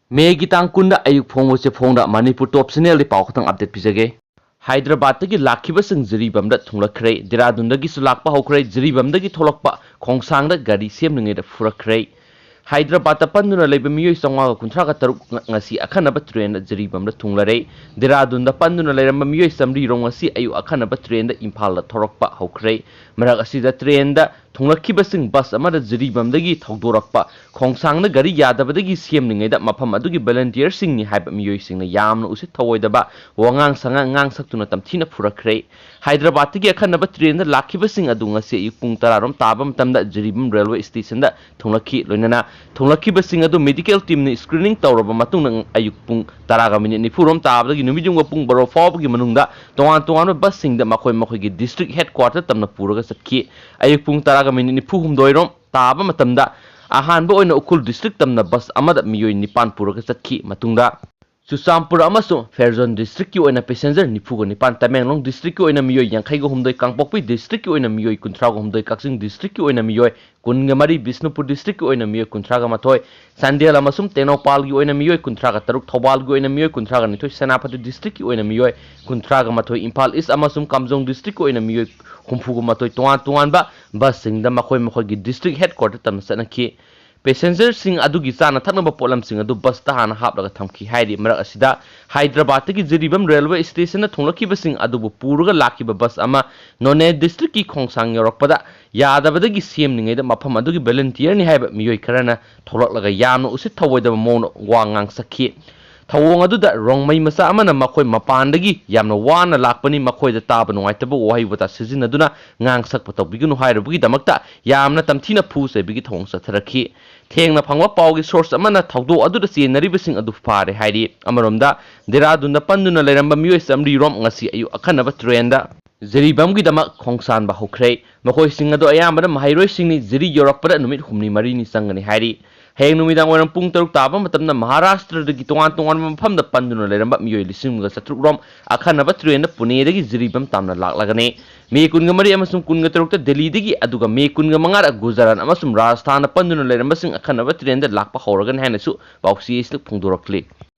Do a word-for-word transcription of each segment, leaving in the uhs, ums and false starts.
ꯃꯦꯒꯤ ꯇꯥꯡ ꯀꯨꯟꯗ ꯑꯌꯨꯛ ꯐꯣꯡꯕꯁꯦ ꯐꯣꯡꯗ ꯃꯅꯤꯄꯨꯔ ꯇꯣꯞ ꯆꯦꯅꯦꯜꯗꯤ ꯄꯥꯎ ꯈꯛꯇꯪ ꯑꯞꯗꯦꯠ ꯄꯤꯖꯒꯦ꯫ ꯍꯥꯏꯗ꯭ꯔꯕꯥꯗꯇꯒꯤ ꯂꯥꯛꯈꯤꯕꯁꯤꯡ ꯖꯤꯔꯤꯕꯥꯝꯗ ꯊꯨꯡꯂꯛꯈ꯭ꯔꯦ꯫ ꯗꯦꯔꯥꯗꯨꯟꯗꯒꯤꯁꯨ ꯂꯥꯛꯄ ꯍꯧꯈ꯭ꯔꯦ꯫ ꯖꯤꯔꯤꯕꯥꯝꯗꯒꯤ ꯊꯣꯛꯂꯛꯄ ꯈꯣꯡꯁꯥꯡꯗ ꯒꯥꯔꯤ ꯁꯦꯝꯂꯤꯉꯩꯗ ꯐꯨꯔꯛꯈ꯭ꯔꯦ꯫ ꯍꯥꯏꯗ꯭ꯔꯕꯥꯗꯇ ꯄꯟꯗꯨꯅ ꯂꯩꯕ ꯃꯤꯑꯣꯏ ꯆꯥꯝꯃꯉꯥꯒ ꯀꯨꯟꯊ꯭ꯔꯥꯒ ꯇꯔꯨꯛ ꯉ-, ꯉꯁꯤ ꯑꯈꯟꯅꯕ ꯇ꯭ꯔꯦꯟꯗ ꯖꯤꯔꯤꯕꯥꯝꯗ ꯊꯨꯡꯂꯔꯦ꯫ ꯗꯦꯔꯥꯗꯨꯟꯗ ꯄꯟꯗꯨꯅ ꯂꯩꯔꯝꯕ ꯃꯤꯑꯣꯏ ꯆꯥꯝꯃꯔꯤ ꯔꯣꯝ ꯉꯁꯤ ꯑꯌꯨꯛ ꯑꯈꯟꯅꯕ ꯇ꯭ꯔꯦꯟꯗ ꯏꯝꯐꯥꯜꯗ ꯊꯧꯔꯛꯄ ꯍꯧꯈ꯭ꯔꯦ꯫ ꯃꯔꯛ ꯑꯁꯤꯗ ꯇ꯭ꯔꯦꯟꯗ ꯊꯨꯡꯂꯛꯈꯤꯕꯁꯤꯡ ꯕꯁ ꯑꯃꯗ ꯖꯤꯔꯤꯕꯥꯝꯗꯒꯤ ꯊꯧꯗꯣꯔꯛꯄ ꯈꯣꯡꯁꯥꯡꯅ ꯒꯥꯔꯤ ꯌꯥꯗꯕꯗꯒꯤ ꯁꯦꯝꯂꯤꯉꯩꯗ ꯃꯐꯝ ꯑꯗꯨꯒꯤ ꯚꯣꯂꯟꯇꯤꯌꯔꯁꯤꯡꯅꯤ ꯍꯥꯏꯕ ꯃꯤꯑꯣꯏꯁꯤꯡꯅ ꯌꯥꯝꯅ ꯎꯁꯤꯠ ꯊꯑꯣꯏꯗꯕ ꯋꯥꯉꯥꯡ ꯁꯉꯥꯡ ꯉꯥꯡꯁꯛꯇꯨꯅ ꯇꯝꯊꯤꯅ ꯐꯨꯔꯛꯈ꯭ꯔꯦ꯫ ꯍꯥꯏꯗ꯭ꯔꯕꯥꯗꯇꯒꯤ ꯑꯈꯟꯅꯕ ꯇ꯭ꯔꯦꯟꯗ ꯂꯥꯛꯈꯤꯕꯁꯤꯡ ꯑꯗꯨ ꯉꯁꯤ ꯑꯌꯨꯛ ꯄꯨꯡ ꯇꯔꯥ ꯔꯣꯝ ꯇꯥꯕ ꯃꯇꯝꯗ ꯖꯤꯔꯤꯕꯥꯝ ꯔꯦꯜꯋꯦ ꯁ꯭ꯇꯦꯁꯟꯗ ꯊꯨꯡꯂꯛꯈꯤ꯫ ꯂꯣꯏꯅꯅ ꯊꯨꯡꯂꯛꯈꯤꯕꯁꯤꯡ ꯑꯗꯨ ꯃꯦꯗꯤꯀꯦꯜ ꯇꯤꯝꯅ ꯁ꯭ꯀ꯭ꯔꯤꯅꯤꯡ ꯇꯧꯔꯕ ꯃꯇꯨꯡꯗ ꯑꯌꯨꯛ ꯄꯨꯡ ꯇꯔꯥꯒ ꯃꯤꯅꯤꯠ ꯅꯤꯐꯨ ꯔꯣꯝ ꯇꯥꯕꯗꯒꯤ ꯅꯨꯃꯤꯠ ꯌꯨꯡꯕ ꯄꯨꯡ ꯕꯥꯔꯣ ꯐꯥꯎꯕꯒꯤ ꯃꯅꯨꯡꯗ ꯇꯣꯉꯥꯟ ꯇꯣꯉꯥꯟꯕ ꯕꯁꯁꯤꯡꯗ ꯃꯈꯣꯏ ꯃꯈꯣꯏꯒꯤ ꯗꯤꯁꯇ꯭ꯔꯤꯛ ꯍꯦꯗꯀ꯭ꯋꯥꯇꯔ ꯇꯝꯅ ꯄꯨꯔꯒ ꯆꯠꯈꯤ꯫ ꯑꯌꯨꯛ ꯄꯨꯡ ꯇꯔꯥꯒ ꯃꯤꯅꯤꯠ ꯅꯤꯐꯨ ꯍꯨꯝꯗꯣꯏ ꯔꯣꯝ ꯇꯥꯕ ꯃꯇꯝꯗ ꯑꯍꯥꯟꯕ ꯑꯣꯏꯅ ꯎꯈ꯭ꯔꯨꯜ ꯗꯤꯁꯇ꯭ꯔꯤꯛ ꯇꯝꯅ ꯕꯁ ꯑꯃꯗ ꯃꯤꯑꯣꯏ ꯅꯤꯄꯥꯟ ꯄꯨꯔꯒ ꯆꯠꯈꯤ꯫ ꯃꯇꯨꯡꯗ ꯆꯨꯔꯆꯥꯟꯄꯨꯔ ꯑꯃꯁꯨꯡ ꯐꯦꯔꯖꯣꯟ ꯗꯤꯁꯇ꯭ꯔꯤꯛꯀꯤ ꯑꯣꯏꯅ ꯄꯦꯁꯦꯟꯖꯔ ꯅꯤꯐꯨꯒ ꯅꯤꯄꯥꯟ, ꯇꯃꯦꯡꯂꯣꯡ ꯗꯤꯁꯇ꯭ꯔꯤꯛꯀꯤ ꯑꯣꯏꯅ ꯃꯤꯑꯣꯏ ꯌꯥꯡꯈꯩꯒ ꯍꯨꯝꯗꯣꯏ, ꯀꯥꯡꯄꯣꯛꯄꯤ ꯗꯤꯁꯇ꯭ꯔꯤꯛꯀꯤ ꯑꯣꯏꯅ ꯃꯤꯑꯣꯏ ꯀꯨꯟꯊ꯭ꯔꯥꯒ ꯍꯨꯝꯗꯣꯏ, ꯀꯛꯆꯤꯡ ꯗꯤꯁꯇ꯭ꯔꯤꯛꯀꯤ ꯑꯣꯏꯅ ꯃꯤꯑꯣꯏ ꯀꯨꯟꯒ ꯃꯔꯤ, ꯕꯤꯁꯅꯨꯄꯨꯔ ꯗꯤꯁꯇ꯭ꯔꯤꯛꯀꯤ ꯑꯣꯏꯅ ꯃꯤꯑꯣꯏ ꯀꯨꯟꯊ꯭ꯔꯥꯒ ꯃꯥꯊꯣꯏ, ꯆꯥꯟꯗꯦꯜ ꯑꯃꯁꯨꯡ ꯇꯦꯡꯅꯧꯄꯥꯜꯒꯤ ꯑꯣꯏꯅ ꯃꯤꯑꯣꯏ ꯀꯨꯟꯊ꯭ꯔꯥꯒ ꯇꯔꯨꯛ, ꯊꯧꯕꯥꯜꯒꯤ ꯑꯣꯏꯅ ꯃꯤꯑꯣꯏ ꯀꯨꯟꯊ꯭ꯔꯥꯒ ꯅꯤꯊꯣꯏ, ꯁꯦꯅꯥꯄꯇꯤ ꯗꯤꯁꯇ꯭ꯔꯤꯛꯀꯤ ꯑꯣꯏꯅ ꯃꯤꯑꯣꯏ ꯀꯨꯟꯊ꯭ꯔꯥꯒ ꯃꯥꯊꯣꯏ, ꯏꯝꯐꯥꯜ ꯏꯁ ꯑꯃꯁꯨꯡ ꯀꯥꯝꯖꯣꯡ ꯗꯤꯁꯇ꯭ꯔꯤꯛꯀꯤ ꯑꯣꯏꯅ ꯃꯤꯑꯣꯏ ꯍꯨꯝꯐꯨꯒ ꯃꯥꯊꯣꯏ ꯇꯣꯉꯥꯟ ꯇꯣꯉꯥꯟꯕ ꯕꯁꯁꯤꯡꯗ ꯃꯈꯣꯏ ꯃꯈꯣꯏꯒꯤ ꯗꯤꯁꯇ꯭ꯔꯤꯛ ꯍꯦꯗꯀ꯭ꯋꯥꯇꯔ ꯇꯝꯅ ꯆꯠꯅꯈꯤ꯫ ꯄꯦꯁꯦꯟꯖꯔꯁꯤꯡ ꯑꯗꯨꯒꯤ ꯆꯥꯅ ꯊꯛꯅꯕ ꯄꯣꯠꯂꯝꯁꯤꯡ ꯑꯗꯨ ꯕꯁꯇ ꯍꯥꯟꯅ ꯍꯥꯞꯂꯒ ꯊꯝꯈꯤ ꯍꯥꯏꯔꯤ꯫ ꯃꯔꯛ ꯑꯁꯤꯗ ꯍꯥꯏꯗ꯭ꯔꯕꯥꯗꯇꯒꯤ ꯖꯤꯔꯤꯕꯥꯝ ꯔꯦꯜꯋꯦ ꯁ꯭ꯇꯦꯁꯟꯗ ꯊꯨꯡꯂꯛꯈꯤꯕꯁꯤꯡ ꯑꯗꯨꯕꯨ ꯄꯨꯔꯒ ꯂꯥꯛꯈꯤꯕ ꯕꯁ ꯑꯃ ꯅꯣꯅꯦ ꯗꯤꯁꯇ꯭ꯔꯤꯛꯀꯤ ꯈꯣꯡꯁꯥꯡ ꯌꯧꯔꯛꯄꯗ ꯌꯥꯗꯕꯗꯒꯤ ꯁꯦꯝꯂꯤꯉꯩꯗ ꯃꯐꯝ ꯑꯗꯨꯒꯤ ꯚꯣꯂꯟꯇꯤꯌꯔꯅꯤ ꯍꯥꯏꯕ ꯃꯤꯑꯣꯏ ꯈꯔꯅ ꯊꯣꯛꯂꯛꯂꯒ ꯌꯥꯝꯅ ꯎꯁꯤꯠ ꯊꯑꯣꯏꯗꯕ ꯃꯑꯣꯡꯗ ꯋꯥ ꯉꯥꯡꯁꯛꯈꯤ꯫ ꯊꯧꯑꯣꯡ ꯑꯗꯨꯗ ꯔꯣꯡꯃꯩ ꯃꯆꯥ ꯑꯃꯅ ꯃꯈꯣꯏ ꯃꯄꯥꯟꯗꯒꯤ ꯌꯥꯝꯅ ꯋꯥꯅ ꯂꯥꯛꯄꯅꯤ, ꯃꯈꯣꯏꯗ ꯇꯥꯕ ꯅꯨꯡꯉꯥꯏꯇꯕ ꯋꯥꯍꯩ ꯋꯥꯇꯥ ꯁꯤꯖꯤꯟꯅꯗꯨꯅ ꯉꯥꯡꯁꯛꯄ ꯇꯧꯕꯤꯒꯅꯨ ꯍꯥꯏꯔꯨꯕꯒꯤꯗꯃꯛꯇ ꯌꯥꯝꯅ ꯇꯝꯊꯤꯅ ꯐꯨ ꯆꯩꯕꯒꯤ ꯊꯧꯑꯣꯡ ꯆꯠꯊꯔꯛꯈꯤ꯫ ꯊꯦꯡꯅ ꯐꯪꯕ ꯄꯥꯎꯒꯤ ꯁꯣꯔꯁ ꯑꯃꯅ ꯊꯧꯗꯣꯛ ꯑꯗꯨꯗ ꯆꯦꯟꯅꯔꯤꯕꯁꯤꯡ ꯑꯗꯨ ꯐꯥꯔꯦ ꯍꯥꯏꯔꯤ꯫ ꯑꯃꯔꯣꯝꯗ, ꯗꯦꯔꯥꯗꯨꯟꯗ ꯄꯟꯗꯨꯅ ꯂꯩꯔꯝꯕ ꯃꯤꯑꯣꯏ ꯆꯥꯝꯃꯔꯤ ꯔꯣꯝ ꯉꯁꯤ ꯑꯌꯨꯛ ꯑꯈꯟꯅꯕ ꯇ꯭ꯔꯦꯟꯗ ꯖꯤꯔꯤꯕꯥꯝꯒꯤꯗꯃꯛ ꯈꯣꯡꯁꯥꯟꯕ ꯍꯧꯈ꯭ꯔꯦ꯫ ꯃꯈꯣꯏꯁꯤꯡ ꯑꯗꯨ ꯑꯌꯥꯝꯕꯅ ꯃꯍꯩꯔꯣꯏꯁꯤꯡꯅꯤ꯫ ꯖꯤꯔꯤ ꯌꯧꯔꯛꯄꯗ ꯅꯨꯃꯤꯠ ꯍꯨꯝꯅꯤ ꯃꯔꯤꯅꯤ ꯆꯪꯒꯅꯤ ꯍꯥꯏꯔꯤ꯫ ꯍꯌꯦꯡ ꯅꯨꯃꯤꯗꯥꯡ ꯋꯥꯏꯔꯝ ꯄꯨꯡ ꯇꯔꯨꯛ ꯇꯥꯕ ꯃꯇꯝꯗ ꯃꯍꯥꯔꯥꯁꯇ꯭ꯔꯗꯒꯤ ꯇꯣꯉꯥꯟ ꯇꯣꯉꯥꯟꯕ ꯃꯐꯝꯗ ꯄꯟꯗꯨꯅ ꯂꯩꯔꯝꯕ ꯃꯤꯑꯣꯏ ꯂꯤꯁꯤꯡ ꯑꯃꯒ ꯆꯥꯇ꯭ꯔꯨꯛ ꯔꯣꯝ ꯑꯈꯟꯅꯕ ꯇ꯭ꯔꯦꯟꯗ ꯄꯨꯅꯦꯗꯒꯤ ꯖꯤꯔꯤꯕꯥꯝ ꯇꯥꯝꯅ ꯂꯥꯛꯂꯒꯅꯤ꯫ ꯃꯦ ꯀꯨꯟꯃꯔꯤ ꯑꯃꯁꯨꯡ ꯀꯨꯟꯇꯔꯨꯛꯇ ꯗꯦꯜꯂꯤꯗꯒꯤ, ꯑꯗꯨꯒ ꯃꯦ ꯀꯨꯟꯃꯉꯥꯗ ꯒꯨꯖꯔꯥꯠ ꯑꯃꯁꯨꯡ ꯔꯥꯖꯁꯊꯥꯟꯗ ꯄꯟꯗꯨꯅ ꯂꯩꯔꯝꯕꯁꯤꯡ ꯑꯈꯟꯅꯕ ꯇ꯭ꯔꯦꯟꯗ ꯂꯥꯛꯄ ꯍꯧꯔꯒꯅꯤ ꯍꯥꯏꯅꯁꯨ ꯄꯥꯎꯆꯦ ꯑꯁꯤꯗ ꯐꯣꯡꯗꯣꯔꯛꯂꯤ꯫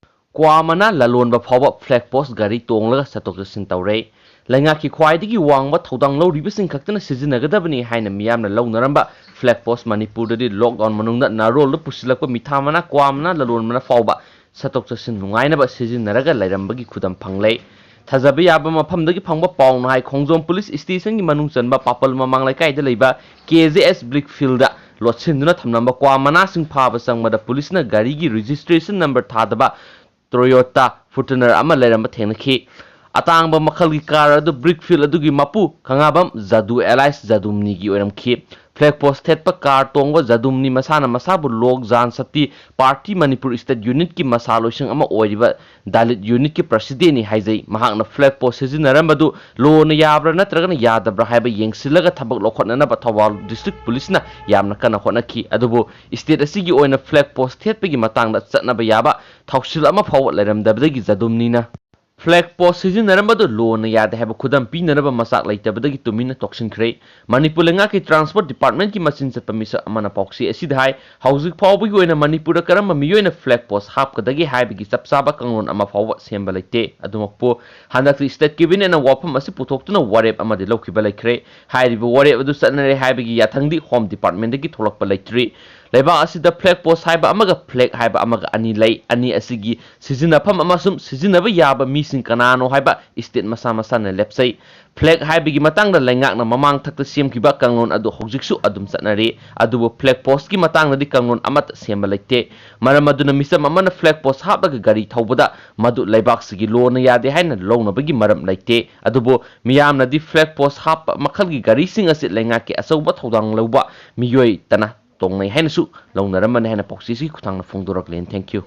ꯀ꯭ꯋꯥ ꯃꯅꯥ ꯂꯂꯣꯟꯕ ꯐꯥꯎꯕ ꯐ꯭ꯂꯦꯛ ꯄꯣꯁ ꯒꯥꯔꯤ ꯇꯣꯡꯂꯒ ꯆꯠꯊꯣꯛ ꯆꯠꯁꯤꯟ ꯇꯧꯔꯦ꯫ ꯂꯩꯉꯥꯛꯀꯤ ꯈ꯭ꯋꯥꯏꯗꯒꯤ ꯋꯥꯡꯕ ꯊꯧꯗꯥꯡ ꯂꯧꯔꯤꯕꯁꯤꯡ ꯈꯛꯇꯅ ꯁꯤꯖꯤꯟꯅꯒꯗꯕꯅꯤ ꯍꯥꯏꯅ ꯃꯤꯌꯥꯝꯅ ꯂꯧꯅꯔꯝꯕ ꯐ꯭ꯂꯦꯛ ꯄꯣꯁ ꯃꯅꯤꯄꯨꯔꯗꯗꯤ ꯂꯣꯛꯗꯥꯎꯟ ꯃꯅꯨꯡꯗ ꯅꯥꯔꯣꯜꯗ ꯄꯨꯁꯤꯜꯂꯛꯄ ꯃꯤꯊꯥ ꯃꯅꯥ, ꯀ꯭ꯋꯥ ꯃꯅꯥ ꯂꯂꯣꯟꯕꯅ ꯐꯥꯎꯕ ꯆꯠꯊꯣꯛ ꯆꯠꯁꯤꯟ ꯅꯨꯡꯉꯥꯏꯅꯕ ꯁꯤꯖꯤꯟꯅꯔꯒ ꯂꯩꯔꯝꯕꯒꯤ ꯈꯨꯗꯝ ꯐꯪꯂꯦ꯫ ꯊꯥꯖꯕ ꯌꯥꯕ ꯃꯐꯝꯗꯒꯤ ꯐꯪꯕ ꯄꯥꯎꯅ ꯍꯥꯏ, ꯈꯣꯡꯖꯣꯝ ꯄꯨꯂꯤꯁ ꯁ꯭ꯇꯦꯁꯟꯒꯤ ꯃꯅꯨꯡ ꯆꯟꯕ ꯄꯥꯄꯜ ꯃꯃꯥꯡ ꯂꯩꯀꯥꯏꯗ ꯂꯩꯕ ꯀꯦ ꯖꯦ ꯑꯦꯁ ꯕ꯭ꯔꯤꯛ ꯐꯤꯜꯗ ꯂꯣꯠꯁꯤꯟꯗꯨꯅ ꯊꯝꯂꯝꯕ ꯀ꯭ꯋꯥ ꯃꯅꯥꯁꯤꯡ ꯐꯥꯕ ꯆꯪꯕꯗ ꯄꯨꯂꯤꯁꯅ ꯒꯥꯔꯤꯒꯤ ꯔꯦꯖꯤꯁꯇ꯭ꯔꯦꯁꯟ ꯅꯝꯕꯔ ꯊꯥꯗꯕ ꯇꯣꯌꯣꯇꯥ ꯐꯣꯔꯆꯨꯅꯔ ꯑꯃ ꯂꯩꯔꯝꯕ ꯊꯦꯡꯅꯈꯤ꯫ ꯑꯇꯥꯡꯕ ꯃꯈꯜꯒꯤ ꯀꯥꯔ ꯑꯗꯨ ꯕ꯭ꯔꯤꯛ ꯐꯤꯜ ꯑꯗꯨꯒꯤ ꯃꯄꯨ ꯈꯪꯉꯥꯕꯝ ꯖꯥꯗꯨ ꯑꯦꯂꯥꯏꯁ ꯖꯥꯗꯨꯝꯅꯤꯒꯤ ꯑꯣꯏꯔꯝꯈꯤ꯫ ꯐ꯭ꯂꯦꯛ ꯄꯣꯁ ꯊꯦꯠꯄ ꯀꯥꯔ ꯇꯣꯡꯕ ꯖꯥꯗꯨꯝꯅꯤ ꯃꯁꯥꯅ ꯃꯁꯥꯕꯨ ꯂꯣꯛ ꯖꯥꯟ ꯁꯛꯇꯤ ꯄꯥꯔꯇꯤ ꯃꯅꯤꯄꯨꯔ ꯁ꯭ꯇꯦꯠ ꯌꯨꯅꯤꯠꯀꯤ ꯃꯁꯥ ꯂꯣꯏꯁꯪ ꯑꯃ ꯑꯣꯏꯔꯤꯕ ꯗꯥꯂꯤꯠ ꯌꯨꯅꯤꯠꯀꯤ ꯄ꯭ꯔꯁꯤꯗꯦꯟꯅꯤ ꯍꯥꯏꯖꯩ꯫ ꯃꯍꯥꯛꯅ ꯐ꯭ꯂꯦꯛ ꯄꯣꯁ ꯁꯤꯖꯤꯟꯅꯔꯝꯕꯗꯨ ꯂꯣꯅ ꯌꯥꯕ꯭ꯔꯥ ꯅꯠꯇ꯭ꯔꯒꯅ ꯌꯥꯗꯕ꯭ꯔꯥ ꯍꯥꯏꯕ ꯌꯦꯡꯁꯤꯜꯂꯒ ꯊꯕꯛ ꯂꯧꯈꯠꯅꯅꯕ ꯊꯧꯕꯥꯜ ꯗꯤꯁꯇ꯭ꯔꯤꯛ ꯄꯨꯂꯤꯁꯅ ꯌꯥꯝꯅ ꯀꯟꯅ ꯍꯣꯠꯅꯈꯤ꯫ ꯑꯗꯨꯕꯨ ꯁ꯭ꯇꯦꯠ ꯑꯁꯤꯒꯤ ꯑꯣꯏꯅ ꯐ꯭ꯂꯦꯛ ꯄꯣꯁ ꯊꯦꯠꯄꯒꯤ ꯃꯇꯥꯡꯗ ꯆꯠꯅꯕ ꯌꯥꯕ ꯊꯧꯁꯤꯜ ꯑꯃ ꯐꯥꯎꯕ ꯂꯩꯔꯝꯗꯕꯗꯒꯤ ꯖꯥꯗꯨꯝꯅꯤꯅ ꯐ꯭ꯂꯦꯛ ꯄꯣꯁ ꯁꯤꯖꯤꯟꯅꯔꯝꯕꯗꯨ ꯂꯣꯅ ꯌꯥꯗꯦ ꯍꯥꯏꯕ ꯈꯨꯗꯝ ꯄꯤꯅꯅꯕ ꯃꯆꯥꯛ ꯂꯩꯇꯕꯗꯒꯤ ꯇꯨꯃꯤꯟꯅ ꯇꯣꯛꯁꯤꯟꯈ꯭ꯔꯦ꯫ ꯃꯅꯤꯄꯨꯔ ꯂꯩꯉꯥꯛꯀꯤ ꯇ꯭ꯔꯥꯟꯁꯄꯣꯔꯠ ꯗꯤꯄꯥꯔꯠꯃꯦꯟꯠꯀꯤ ꯃꯆꯤꯟ ꯆꯠꯄ ꯃꯤꯁꯛ ꯑꯃꯅ ꯄꯥꯎꯆꯦ ꯑꯁꯤꯗ ꯍꯥꯏ, ꯍꯧꯖꯤꯛ ꯐꯥꯎꯕꯒꯤ ꯑꯣꯏꯅ ꯃꯅꯤꯄꯨꯔꯗ ꯀꯔꯝꯕ ꯃꯤꯑꯣꯏꯅ ꯐ꯭ꯂꯦꯛ ꯄꯣꯁ ꯍꯥꯞꯀꯗꯒꯦ ꯍꯥꯏꯕꯒꯤ ꯆꯞ ꯆꯥꯕ ꯀꯥꯡꯂꯣꯟ ꯑꯃ ꯐꯥꯎꯕ ꯁꯦꯝꯕ ꯂꯩꯇꯦ꯫ ꯑꯗꯨꯃꯛꯄꯨ ꯍꯟꯗꯛꯇꯤ ꯁ꯭ꯇꯦꯠ ꯀꯦꯕꯤꯅꯦꯠꯅ ꯋꯥꯐꯝ ꯑꯁꯤ ꯄꯨꯊꯣꯛꯇꯨꯅ ꯋꯥꯔꯦꯞ ꯑꯃꯗꯤ ꯂꯧꯈꯤꯕ ꯂꯩꯈ꯭ꯔꯦ꯫ ꯍꯥꯏꯔꯤꯕ ꯋꯥꯔꯦꯞ ꯑꯗꯨ ꯆꯠꯅꯔꯦ ꯍꯥꯏꯕꯒꯤ ꯌꯥꯊꯪꯗꯤ ꯍꯣꯝ ꯗꯤꯄꯥꯔꯠꯃꯦꯟꯠꯇꯒꯤ ꯊꯣꯛꯂꯛꯄ ꯂꯩꯇ꯭ꯔꯤ꯫ ꯂꯩꯕꯥꯛ ꯑꯁꯤꯗ ꯐ꯭ꯂꯦꯛ ꯄꯣꯁ ꯍꯥꯏꯕ ꯑꯃꯒ ꯐ꯭ꯂꯦꯛ ꯍꯥꯏꯕ ꯑꯃꯒ ꯑꯅꯤ ꯂꯩ꯫ ꯑꯅꯤ ꯑꯁꯤꯒꯤ ꯁꯤꯖꯤꯟꯅꯐꯝ ꯑꯃꯁꯨꯡ ꯁꯤꯖꯤꯟꯅꯕ ꯌꯥꯕ ꯃꯤꯁꯤꯡ ꯀꯅꯥꯅꯣ ꯍꯥꯏꯕ ꯁ꯭ꯇꯦꯠ ꯃꯁꯥ ꯃꯁꯥꯅ ꯂꯦꯞꯆꯩ꯫ ꯐ꯭ꯂꯦꯛ ꯍꯥꯏꯕꯒꯤ ꯃꯇꯥꯡꯗ ꯂꯩꯉꯥꯛꯅ ꯃꯃꯥꯡ ꯊꯛꯇ ꯁꯦꯝꯈꯤꯕ ꯀꯥꯡꯂꯣꯟ ꯑꯗꯨ ꯍꯧꯖꯤꯛꯁꯨ ꯑꯗꯨꯝ ꯆꯠꯅꯔꯤ꯫ ꯑꯗꯨꯕꯨ ꯐ꯭ꯂꯦꯛ ꯄꯣꯁꯀꯤ ꯃꯇꯥꯡꯗꯗꯤ ꯀꯥꯡꯂꯣꯟ ꯑꯃꯠꯇ ꯁꯦꯝꯕ ꯂꯩꯇꯦ꯫ ꯃꯔꯝ ꯑꯗꯨꯅ ꯃꯤꯆꯝ ꯑꯃꯅ ꯐ꯭ꯂꯦꯛ ꯄꯣꯁ ꯍꯥꯞꯂꯒ ꯒꯥꯔꯤ ꯊꯧꯕꯗ ꯃꯗꯨ ꯂꯩꯕꯥꯛꯁꯤꯒꯤ ꯂꯣꯅ ꯌꯥꯗꯦ ꯍꯥꯏꯅ ꯂꯧꯅꯕꯒꯤ ꯃꯔꯝ ꯂꯩꯇꯦ꯫ ꯑꯗꯨꯕꯨ ꯃꯤꯌꯥꯝꯅꯗꯤ ꯐ꯭ꯂꯦꯛ ꯄꯣꯁ ꯍꯥꯞꯄ ꯃꯈꯜꯒꯤ ꯒꯥꯔꯤꯁꯤꯡ ꯑꯁꯤ ꯂꯩꯉꯥꯛꯀꯤ ꯑꯆꯧꯕ ꯊꯧꯗꯥꯡ ꯂꯧꯕ ꯃꯤꯑꯣꯏ ꯇꯅ ꯇꯣꯡꯅꯩ ꯍꯥꯏꯅꯁꯨ ꯂꯧꯅꯔꯝꯕꯅꯤ ꯍꯥꯏꯅ ꯄꯥꯎꯆꯦꯁꯤꯒꯤ ꯈꯨꯠꯊꯥꯡꯗ ꯐꯣꯡꯗꯣꯔꯛꯂꯦꯅ꯫ Thank you꯫